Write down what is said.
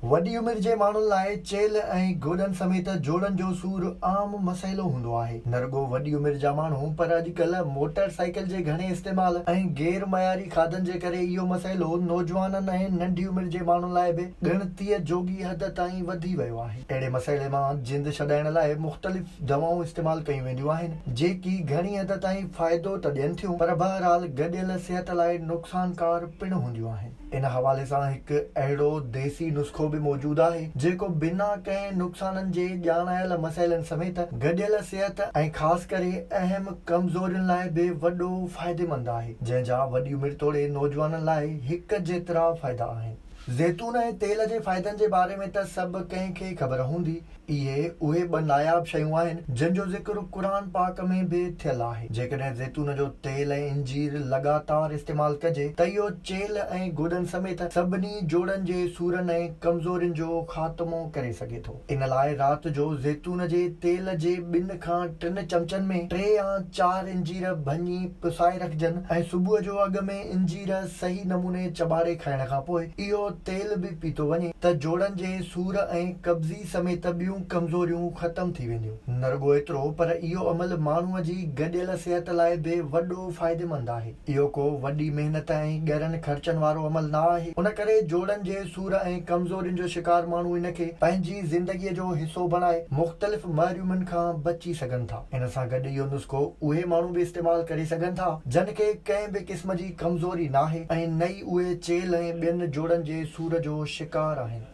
وڏي عمر جي ماڻهن لاء چيلهه ۽ گوڏن سميت جوڙن جو سور عام مسئلو هوندو آهي. نه رڳو وڏي عمر جا ماڻهو پر اڄڪلهه موٽر سائيڪل جي گهڻي استعمال ۽ غير معياري کاڌن جي ڪري اهو مسئلو نوجوانن ۽ ننڍي عمر جي ماڻهن لاء به ڳڻتيء جوڳي حد تائين وڌي ويو آهي. اهڙي مسئلي مان جند ڇڏائڻ لاء مختلف دوائون استعمال ڪيون وينديون آهن، جيڪي گهڻي حد تائين فائدو ته ڏين ٿيون پر بهرحال گڏيل صحت لاء نقصانڪار پڻ هونديون آهن. ان حوالي سان هڪ اهڙو ديسي نسخو به موجود آهي، جيڪو بنا ڪنهن نقصانن جي ڄاڻايل مسئلن سميت گڏيل صحت ۽ خاص ڪري اهم ڪمزورين لاء به وڏو فائديمند آهي، جنهن جا وڏي عمر توڙي نوجوانن لاء هڪ جيترا فائدا آهن. زيتون ۽ تيل جي فائدن جي باري ۾ ته سڀ ڪنهن کي خبر هوندي. اهي اهي ٻه ناياب شيون آهن، جن جو ذڪر قرآن پاڪ ۾ به ٿيل آهي. جيڪڏهن زيتون جو تيل ۽ انجير لڳاتار استعمال ڪجي ته اهو چيلهه ۽ گوڏن سميت سڀني جوڙن جي سورن ۽ ڪمزورين جو خاتمو ڪري سگهي ٿو. ان لاء رات جو زيتون جي تيل جي ٻن کان ٽن چمچن ۾ ٽي يا چار انجير ڀڃي پسائي رکجن ۽ صبح جو اڳ ۾ انجير صحيح نموني چٻاڙي کائڻ کان پوء اهو تيل به پيتو وڃي ته جوڙن جي سور ۽ قبضي سميت ٻيون ڪمزوريون ختم ٿي وينديون. نه رڳو ايترو پر اهو عمل ماڻهوء جي گڏيل صحت لاء به وڏو فائديمند آهي. اهو ڪو وڏي محنت ۽ ڳرن خرچن وارو عمل نه آهي. ان ڪري جوڙن جي سور ۽ ڪمزورين جو شڪار ماڻهو ان کي پنهنجي زندگيء جو حصو بڻائي مختلف محرومين کان بچي سگهن ٿا. ان سان گڏ اهو نسخو اهي ماڻهو به استعمال ڪري سگهن ٿا جن کي ڪنهن به قسم جي ڪمزوري ناهي ۽ نه ئي اهي چيلهه ۽ ٻين جوڙن جي سور جو شڪار آهن.